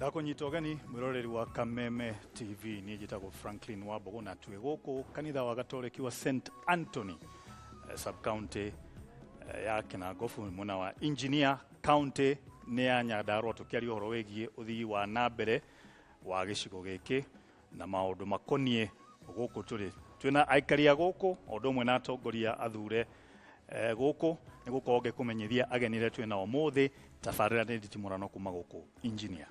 Ndakunyita ũgeni mwĩroreri wa Kameme TV. Niĩ njĩtagwo Franklin Wambugu na twĩ gũkũ kanitha wa Gatoreki wa St Anthony, sub county ya Kinangofu, mwena wa Engineer, county nĩ ya Nyandarua, tũkĩaria ũhoro wĩgiĩ ũthii wa na mbere wa gĩcigo gĩkĩ na maũndũ makoniĩ gũkũ tũrĩ. Twĩna aikari a gũkũ o ũndũ ũmwe na atongoria athure gũkũ nĩ gũkorwo ngĩkũmenyithia ageni arĩa twĩna ũmũthĩ. Tabarĩra nĩ nditimũrano kuma gũkũ Engineer.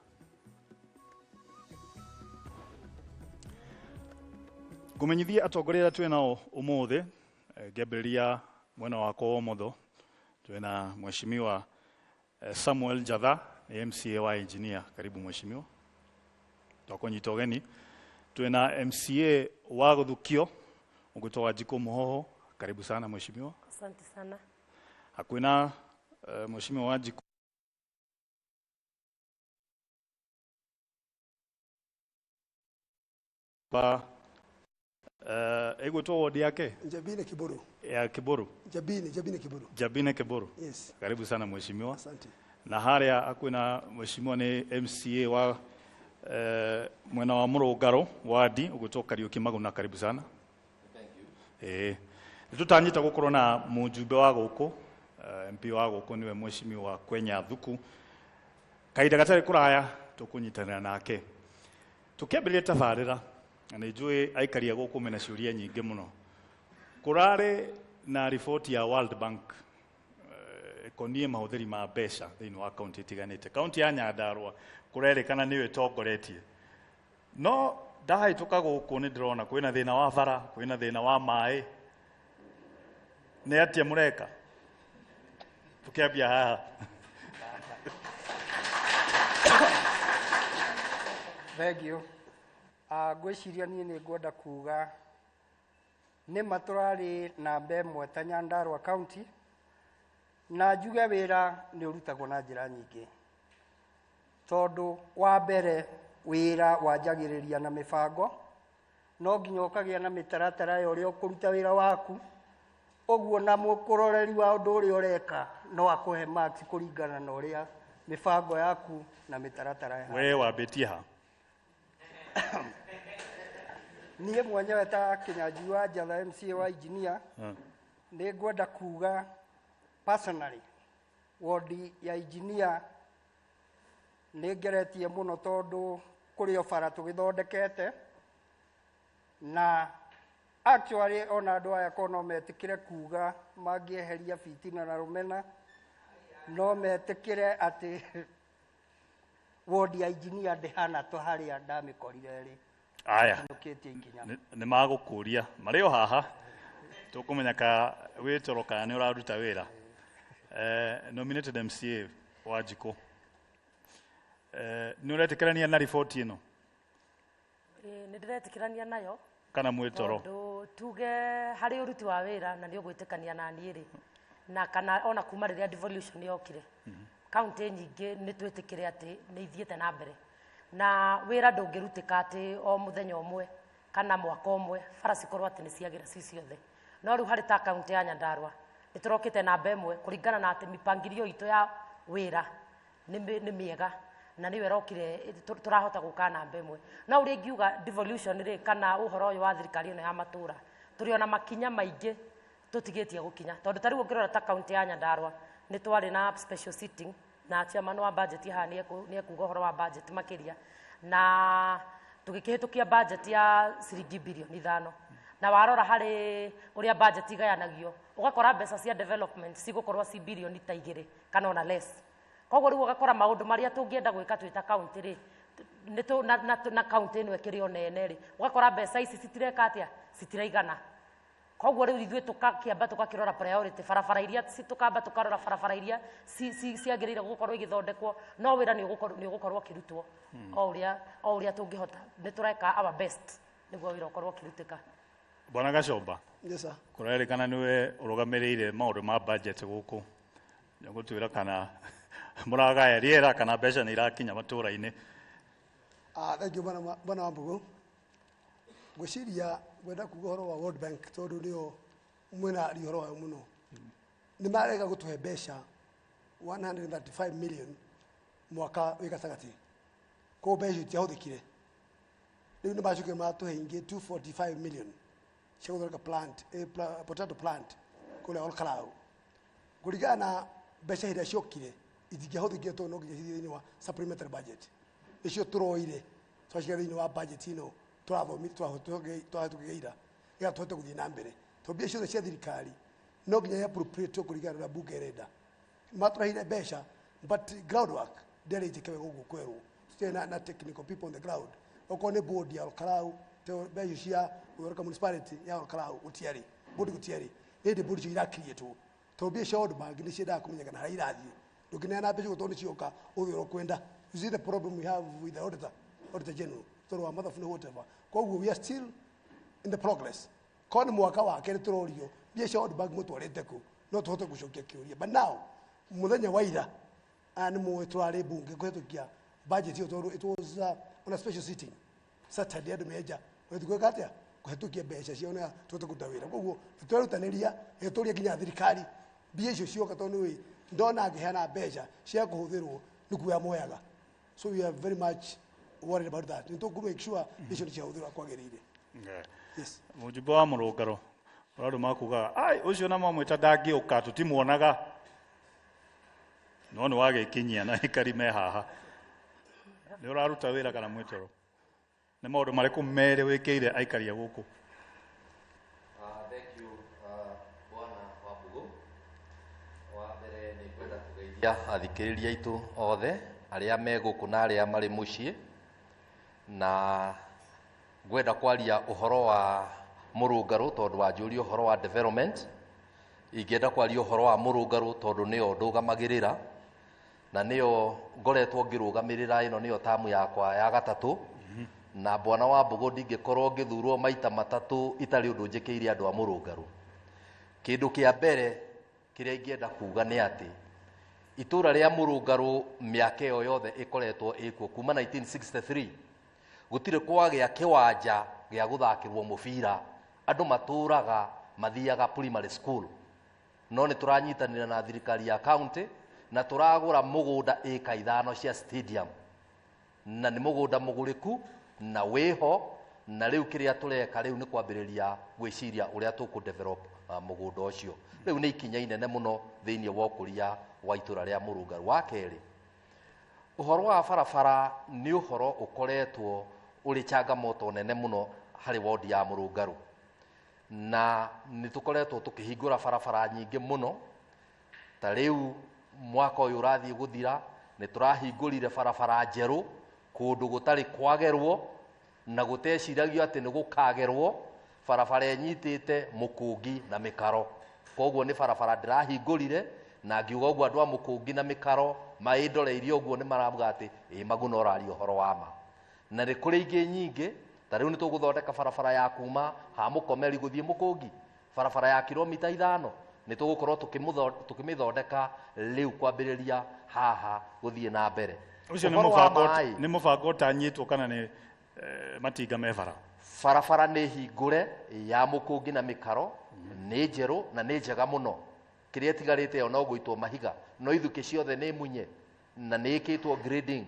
Ngũmenyithie atongoria arĩa twĩ nao ũmũthĩ, ngĩambĩrĩria mwena wakwa wa ũmotho twĩna Mheshimiwa Samuel Njatha, nĩ MCA wa Engineer. Karibu Mheshimiwa, twakũnyita ũgeni. Twĩna MCA wa Gũthukio ũgwĩtwo Wanjikũ Mũhoho. Karibu sana Mheshimiwa. Asante sana. Hakuhĩ na Mheshimiwa Wanjikũ pa ĩgwĩtwo wodi yake Njabine Kiburu. Ya Kiburu. Njabine, Njabine Kiburu. Njabine Kiburu. Yes. Karibu sana Mheshimiwa. Asante. Na harĩa hakuhĩ na Mheshimiwa nĩ MCA wa mwena wa Mũrũngarũ wadi ũgwĩtwo Kariũki Maguna. Karibu sana. Thank you. Nĩ tũtanyĩte gũkorwo na mũjumbe wa gũkũ, MP wa gũkũ nĩwe Mheshimiwa Kwenya Thuku. Kahinda gatarĩ kũraya tũkũnyitanĩra nake. Tũkĩambĩrĩria tabarĩra, na nĩ njũĩ aikari a gũkũ mena ciũria nyingĩ mũno. Kũrarĩ na riboti ya World Bank ĩkoniĩ mahũthĩri ma mbeca thĩinĩ wa kaunti itiganĩte. Kaunti ya Nyandarua kũrerĩkana nĩyo ĩtongoretie. No ndahĩtũka gũkũ nĩ ndĩrona kwĩna thĩna wa bara, kwĩna thĩna wa maĩ. Nĩ atĩa mũreka? Tũkĩambia haha. Thank you. Ngwĩciria niĩ nĩ ngwenda kuga nĩ ma tũrarĩ namba ĩmwe ta Nyandarua County, na njuge wĩra nĩ ũrutagwo na njĩra nyingĩ, tondũ wa mbere wĩra wanjagĩrĩria na mĩbango, no nginya ũkagĩa na mĩtaratara ya ũrĩa ũkũruta wĩra waku, ũguo na mũkũroreri wa ũndũ ũrĩa ũreka no akũhe marks kũringana na ũrĩa mĩbango yaku na mĩtaratara yaku. We wambĩtie ha? Niĩ mwenyewe ta Kĩnyanjui wa Njatha, MCA wa Engineer, nĩ ngwenda kuga personally wodi ya Engineer nĩ ngeretie mũno, tondũ kũrĩ o bara tũgĩthondekete, na actually ona andũ aya korwo no metĩkĩre kuga mangĩeheria fitina na rũmena, no metĩkĩre atĩ wodi ya Engineer ndĩhana ta harĩa ndamĩkorire rĩ. Aya. Kinyũkĩtie ikinya. Nĩ magũkũria marĩ o haha, tũkũmenya ka wĩ toro kana nĩ ũraruta wĩra. Nominated MCA Wanjikũ, nĩ ũretĩkĩrania na riboti ĩno? Nĩ ndĩretĩkĩrania nayo. Kana mwĩ toro? Tondũ tuge harĩ ũruti wa wĩra na nĩ ũgwĩtĩkania na niĩ rĩ, na kana ona kuma rĩrĩa devolution yokire, kaunti nyingĩ nĩ twĩtĩkĩre atĩ nĩ ithiĩte na mbere, na wĩra ndũngĩrutĩka atĩ o mũthenya ũmwe kana mwaka ũmwe bara cikorwo atĩ nĩ ciagĩra ci ciothe. No rĩu harĩ ta kaunti ya Nyandarua nĩ tũrokĩte namba ĩmwe kũringana na atĩ mĩpangilio itũ ya wĩra nĩ mĩega, na nĩyo ĩrokire tũrahota gũka namba ĩmwe. No ũrĩa ingiuga devolution rĩ, kana ũhoro ũyũ wa thirikari ĩno ya matũra, tũrĩ ona makinya maingĩ tũtigĩtie gũkinya, tondũ ta rĩu ũngĩrora ta kaunti ya Nyandarua nĩ twarĩ na special sitting na chairman wa budget haha nĩ ekuga ũhoro wa budget makĩria, na tũgĩkĩhĩtũkia budget ya ciringi birioni 5, na warora harĩ ũrĩa budget igayanagio ũgakora mbeca cia development cigũkorwo ci birioni ta 2 kana ona less. Koguo rĩu ũgakora maũndũ marĩa tũngĩenda gwĩka twĩ ta kaunti rĩ, na kaunti ĩno ĩkĩrĩ o nene rĩ, ũgakora mbeca ici citireka atĩa, citiraigana. Koguo rĩu ithuĩ tũgakĩamba tũgakĩrora priority barabara iria tũkamba tũkarora barabara iria ciagĩrĩire gũkorwo igĩthondekwo, no wĩra nĩ ũgũkorwo ũkĩrutwo o ũrĩa tũngĩhota. Nĩ tũreka our best nĩguo wĩra ũkorwo ũkĩrutĩka. Bwana Gachomba. Yes sir. Kũrerĩkana nĩwe ũrũgamĩrĩire maũndũ ma budget gũkũ. Nĩũgũtwĩra kana mũragaya rĩera kana mbeca nĩ irakinya matũra-inĩ. Thank you bwana Wambugu. Ngwĩciria ngwenda kuga ũhoro wa World Bank tondũ nĩo mwena aria ũhoro wayo mũno. Nĩ marega gũtũhe mbeca 135 million mwaka wĩ gatagatĩ. Koguo mbeca icio itiahũthĩkire. Rĩu nĩ macokire matũhe ingĩ 245 million cia gũthondeka plant, potato plant kũrĩa Olkalau. Kũringana na mbeca iria ciokire itingĩahũthĩkire tondũ no nginya cithiĩ thĩinĩ wa supplementary budget. Nĩcio tũroire twaciga thĩinĩ wa budget ĩno tũrahĩtũkĩire ira nĩgetha tũhote gũthiĩ na mbere. Tondũ mbia ciothe cia thirikari no nginya i appropriate kũringana na ũrĩa bunge ĩrenda. Matũrehire mbeca but groundwork ndĩarĩ njĩke wega ũguo kwerwo. Tũtirĩ na technical people on the ground. Okorwo nĩ board ya Olkalau, mbeca icio cia gũthondeka municipality ya Olkalau gũtiarĩ, board gũtiarĩ. Nĩ hĩndĩ board icio irakiriĩtwo. Tondũ mbia cia World Bank nĩ ciendaga kũmenya kana harĩa irathiĩ. Ndũngĩneana mbeca ũguo tondũ nĩ cioka ũthiĩ ũrĩa ũkwenda. You see the problem we have with the auditor, auditor general, tondũ wa mathabu na whatever. Koguo we are still in the progress. Korwo nĩ mwaka wa kerĩ tũrorio mbia cia World Bank mũtwarĩte kũ, no tũhote gũcokia kĩũria. But now, mũthenya wa ira, aya nĩ mũĩ tũrarĩ mbunge kũhetũkia budget ĩyo tondũ it was on a special sitting. Saturday andũ me nja. Ũgĩthiĩ gwĩka atĩa? Kũhetũkia mbeca ciao nĩgetha tũhote kũruta wĩra. Koguo nĩ twerutanĩria, nĩ tũria nginya thirikari mbia icio cioka tondũ nĩ ũĩ ndona ngĩheana mbeca cia kũhũthĩrwo nĩ kuoya moyaga. So we are very much worried about that. Nĩ tũkũ make sure icio nĩ ciahũthĩrwo kwagĩrĩire. Yes. Mũjumbe wa mũrũngaro ũrĩa andũ makugaga ai ũcio na mamwĩta ndangĩũka tũtimuonaga no nĩ wagĩkinyia na aikari me haha nĩ ũraruta wĩra kana mwĩtoro nĩ maũndũ marĩkũ merĩ wĩkĩire aikari a gũkũ? Thank you, Bwana Wambugu. Wa mbere nĩ ngwenda kũgeithia athikĩrĩria aitũ othe arĩa me gũkũ na arĩa marĩ mũciĩ, na ngwenda kwaria ũhoro wa mũrũngarũ tondũ wanjũria ũhoro wa development. Ingĩenda kwaria ũhoro wa mũrũngarũ tondũ nĩyo ndũgamagĩrĩra na nĩyo ngoretwo ngĩrũgamĩrĩra. Ĩno nĩyo tamu yakwa ya gatatũ, na Bwana Wambugu ndingĩkorwo ngĩthurwo maita matatũ itarĩ ũndũ njĩkĩire andũ a mũrũngarũ. Kĩndũ kĩa mbere kĩrĩa ingĩenda kuga nĩ atĩ itũra rĩa mũrũngarũ mĩaka ĩyo yothe ĩkoretwo ĩkuo kuma 1963 gũtirĩ kwagĩa kĩwanja gĩa gũthakĩrwo mũbira. Andũ matũraga mathiaga primary school, no nĩ tũranyitanĩra na thirikari ya county na tũragũra mũgũnda ĩka 5 cia stadium, na nĩ mũgũnda mũgũrĩku na wĩho, na rĩu kĩrĩa tũreka rĩu nĩ kwambĩrĩria gwĩciria ũrĩa tũkũ develop mũgũnda ũcio. Rĩu nĩ ikinya inene mũno thĩinĩ wa ũkũria wa itũra rĩa mũrũngarũ. Wa kerĩ, ũhoro wa barabara nĩ ũhoro ũkoretwo ũrĩ changamoto nene mũno harĩ wodi ya mũrũngarũ, na nĩ tũkoretwo tũkĩhingũra barabara nyingĩ mũno. Ta rĩu mwaka ũyũ ũrathiĩ gũthira nĩ tũrahingũrire barabara njerũ kũndũ gũtarĩ kwagerwo na gũteciragio atĩ nĩ gũkagerwo, barabara ĩnyitĩte mũkũngi na mĩkaro. Koguo nĩ barabara ndĩrahingũrire na ngiuga ũguo andũ a mũkũngi na mĩkaro maĩndoreirie ũguo nĩ marauga atĩ ĩ Maguna ũraria ũhoro wa ma. Na nĩ kũrĩ ingĩ nyingĩ, ta rĩu nĩ tũgũthondeka barabara ya kuma ha Mũkomeri gũthiĩ Mũkũngi, barabara ya kilomita 5 nĩ tũgũkorwo tũkĩmĩthondeka rĩu kwambĩrĩria haha gũthiĩ na mbere. Ũcio nĩ Ũhoro wa mũbango maĩ. Nĩ mũbango ũtanyĩtwo kana nĩ matinga me bara? Barabara nĩ hingũre ya Mũkũngi na mĩkaro, nĩ njerũ na nĩ njega mũno. Kĩrĩa ĩtigarĩte ĩyo no gũitwo mahiga, no ithukĩ ciothe nĩ munye na nĩ ĩkĩtwo grading.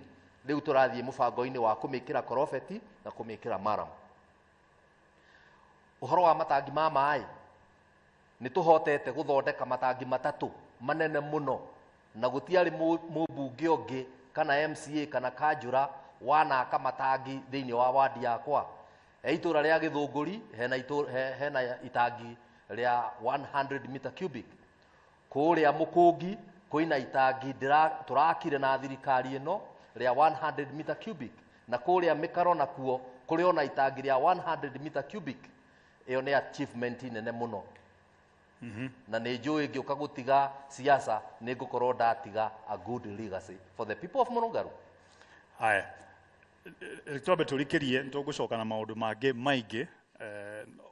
Rĩu tũrathiĩ mũbango-inĩ wa kũmĩkĩra korobeti na kũmĩkĩra maram. Ũhoro wa matangi ma maĩ, nĩ tũhotete gũthondeka matangi 3 manene mũno, na gũtiarĩ mũmbunge ũngĩ kana MCA kana kanjũra wanaka matangi thĩinĩ wa wadi yakwa. He itũra rĩa Gĩthũngũri hena itangi rĩa 100 meter cubic. Kũrĩa Mũkũngi kwĩna itangi tũrakire na thirikari ĩno rĩa 100 meter cubic, na kũrĩa mĩkaro nakuo kũrĩ ona itangi rĩa 100 meter cubic. Ĩyo nĩ achievement nene mũno. Na nĩ njũĩ ngĩũka gũtiga siasa nĩ ngũkorwo ndatiga a good legacy for the people of Mũrũngarũ. Haya, twambe tũrikĩrie, nĩ tũgũcoka na maũndũ mangĩ maingĩ,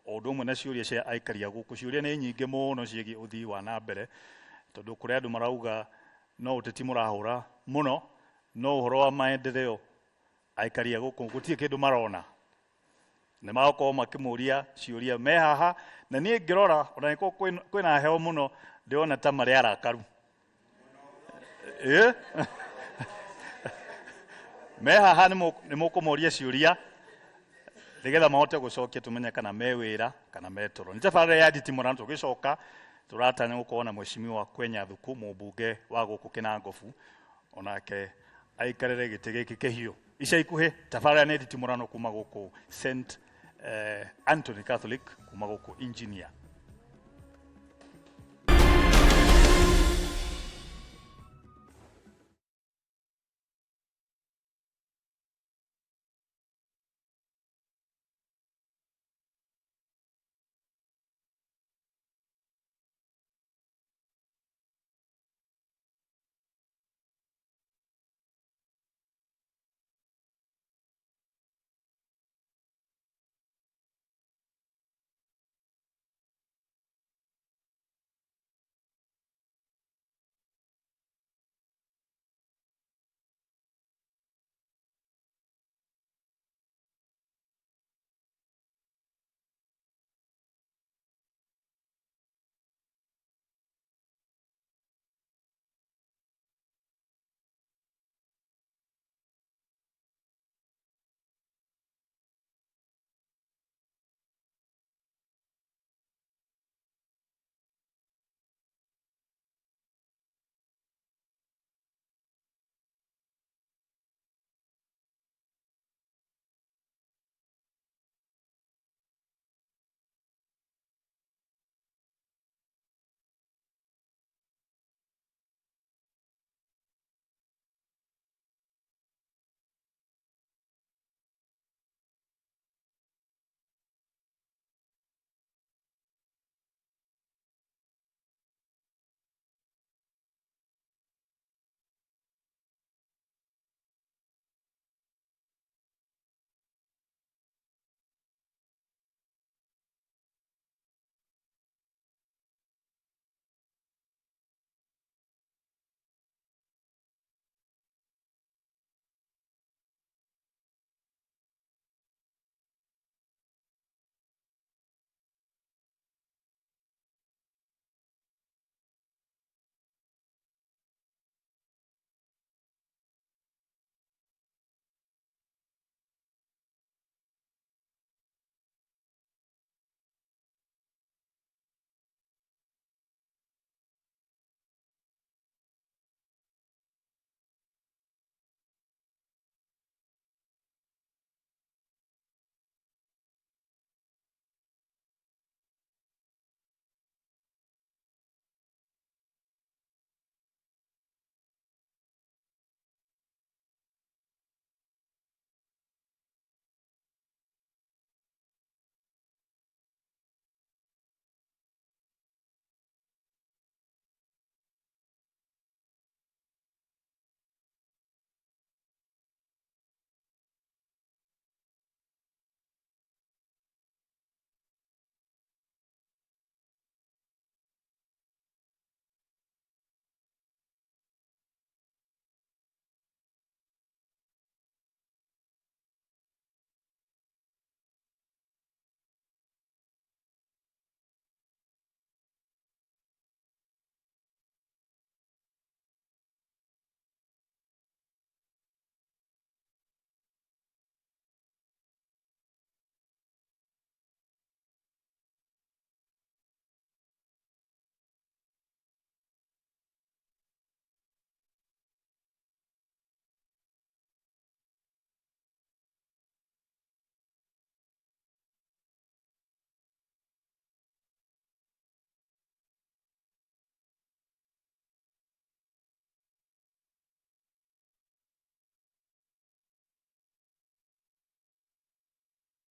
o ũndũ ũmwe na ciũria cia aikari a gũkũ. Ciũria nĩ nyingĩ mũno ciĩgiĩ ũthii wa na mbere, tondũ kũrĩ andũ marauga no ũteti mũrahũra mũno, no ũhoro wa maendeleo aikari a gũkũ gũtirĩ kĩndũ marona. Nĩ magũkorwo makĩmũria ciũria me haha, na niĩ ngĩrora ona nĩkũ kwĩna heho mũno, ndĩrona ta marĩ arakaru. Me haha nĩ mũkũmoria ciũria nĩgetha mahote gũcokia tũmenye kana me wĩra kana me toro. Nĩ tabarĩra ya nditimũrano tũgĩcoka tũratanya gũkorwo na mheshimiwa Kwenya Thuku mũmbunge wa gũkũ Kĩnangobu onake aikarĩre gĩtĩ gĩkĩ kĩhiũ. Ica ikuhĩ tabarĩra nĩ nditimũrano kuma gũkũ St Anthony Catholic kuma gũkũ Engineer.